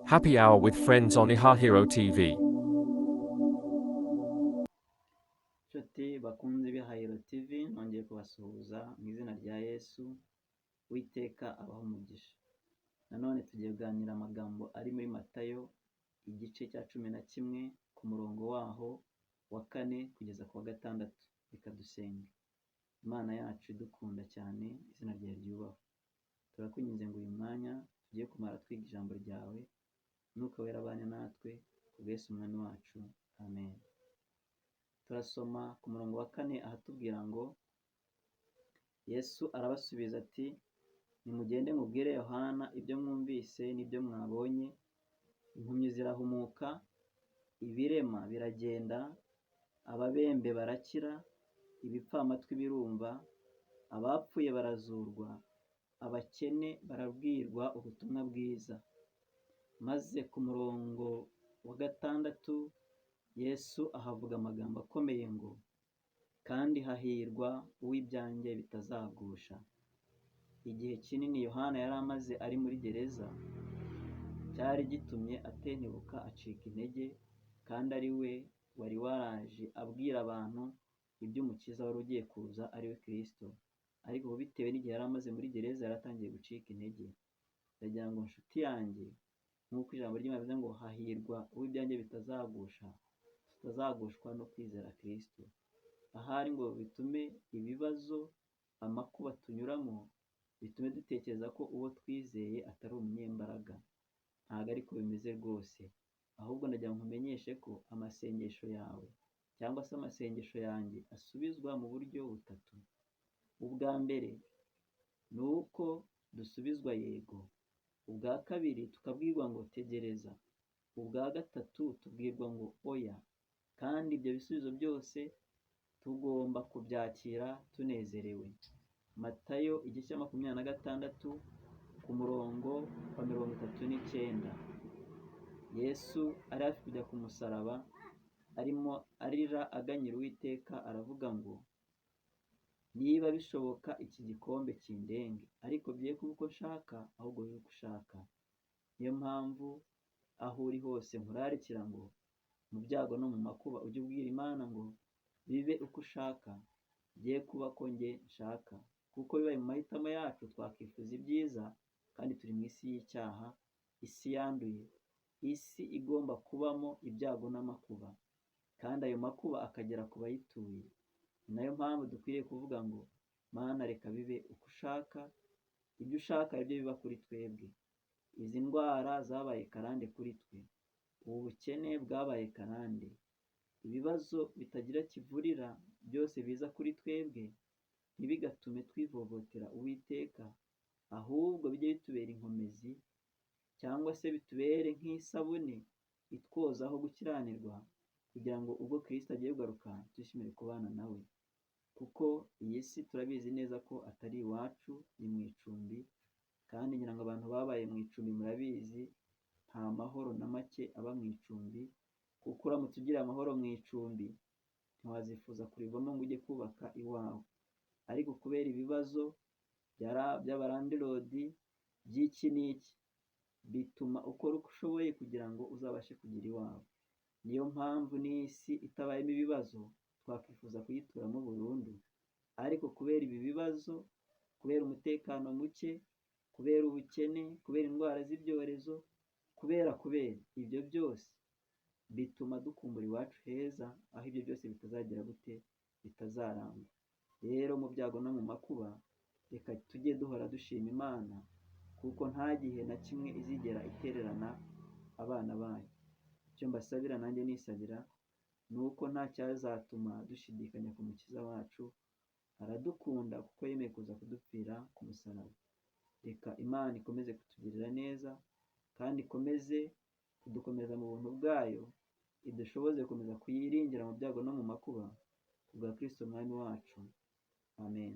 Happy Hour with Friends on Ihahiro TV. Nshuti bakunze b'Ihahiro TV, nongeye kubasuhuza mu izina rya Yesu. Uwiteka abaha umugisha. Nanone tugiye kuganira amagambo ari muri Matayo igice cya 11 ku murongo waho wa 4 kugeza ku wa 6. Reka dusenge. Imana yacu idukunda cyane, izina ryawe ryubahwe. Turakwinginze ngo uyu mwanya tugiye kumara twiga ijambo ryawe, Umwuka Wera abane natwe, kubwa Yesu Umwami wacu, amen. Turasoma ku murongo wa 4 ahatubwira ngo: Yesu arabasubiza ati: "Nimugende mubwire Yohana ibyo mwumvise n'ibyo mwabonye: impumyi zirahumuka, ibirema biragenda, ababembe barakira, ibipfamatwi birumva, abapfuye barazurwa, abakene barabwirwa ubutumwa bwiza." Maze ku murongo wa 6 Yesu ahavuga amagambo akomeye ngo: "Kandi hahirwa uw'ibyanjye bitazagusha." Igihe kinini Yohana yari amaze ari muri gereza cyari gitumye atentebuka, acika intege, kandi ari we wari waraje abwira abantu iby'Umukiza wari ugiye kuza, ari we Kristo. Ariko bitewe n'igihe yari amaze muri gereza, yari atangiye gucika intege. Ndagira ngo, nshuti yanjye, nk'uko ijambo ry'Imana rivuze ngo: "Hahirwa uw'ibyanjye bitazagusha," tutazagushwa no kwizera Kristo. Ahari ngo bitume ibibazo, amakuba tunyuramo bitume dutekereza ko uwo twizeye atari umunyembaraga. Ntabwo ariko bimeze rwose. Ahubwo ndagira ngo nkumenyeshe ko amasengesho yawe cyangwa se amasengesho yanjye asubizwa mu buryo butatu. Ubwa mbere ni uko dusubizwa yego. Ubwa kabiri tukabwirwa ngo tegereza. Ubwa gatatu tubwirwa ngo oya. Kandi ibyo bisubizo byose tugomba kubyakira tunezerewe. Matayo igice cya 26 ku murongo wa 39. Yesu ari hafi kujya ku musaraba, arimo arira aganyira Uwiteka, aravuga ngo: "Niba bishoboka iki gikombe kindenge, ariko bye kuba uko nshaka, ahubwo bibe uko ushaka." Niyo mpamvu aho uri hose nkurarikira ngo mu byago no mu makuba ujye ubwira Imana ngo: "Bibe uko ushaka, bye kuba ko njye nshaka." Kuko bibaye mu mahitamo yacu twakwifuza ibyiza, kandi turi mu isi y'icyaha, isi yanduye, isi igomba kubamo ibyago n'amakuba, kandi ayo makuba akagera ku bayituye. Ni nayo mpamvu dukwiriye kuvuga ngo: "Mana, reka bibe uko ushaka, ibyo ushaka aribyo biba kuri twebwe." Izi ndwara zabaye karande kuri twe, ubu bukene bwabaye karande, ibibazo bitagira kivurira byose biza kuri twebwe, ntibigatume twivovotera Uwiteka, ahubwo bijye bitubera inkomezi cyangwa se bitubere nk'isabune itwozaho gukiranirwa, kugira ngo ubwo Kristo agiye kugaruka twishimire kubana nawe. Kuko iyi si turabizi neza ko atari iwacu, ni mu icumbi, kandi ngira ngo abantu babaye mu icumbi murabizi, nta mahoro na make aba mu icumbi, kuko uramutse ugira amahoro mu icumbi ntiwazifuza kurivamo ngo ujye kubaka iwawe. Ariko kubera ibibazo by'abalandlord, by'iki n'iki, bituma ukora uko ushoboye kugira ngo uzabashe kugira iwawe. Niyo mpamvu n'isi itabayemo ibibazo twakwifuza kuyituramo burundu, ariko kubera ibi bibazo, kubera umutekano muke, kubera ubukene, kubera indwara z'ibyorezo, kubera ibyo byose bituma dukumbura iwacu heza, aho ibyo byose bitazagira gute, bitazarangwa. Rero mu byago no mu makuba, reka tujye duhora dushima Imana, kuko nta gihe na kimwe izigera itererana abana bayo. Icyo mbasabira nanjye nisabira ni uko nta cyazatuma dushidikanya ku Mukiza wacu. Aradukunda kuko yemeye kuza kudupfira ku musaraba. Reka Imana ikomeze kutugirira neza kandi ikomeze kudukomeza mu buntu bwayo, idushoboze gukomeza kuyiringira mu byago no mu makuba, kubwa Kristo Umwami wacu, amen.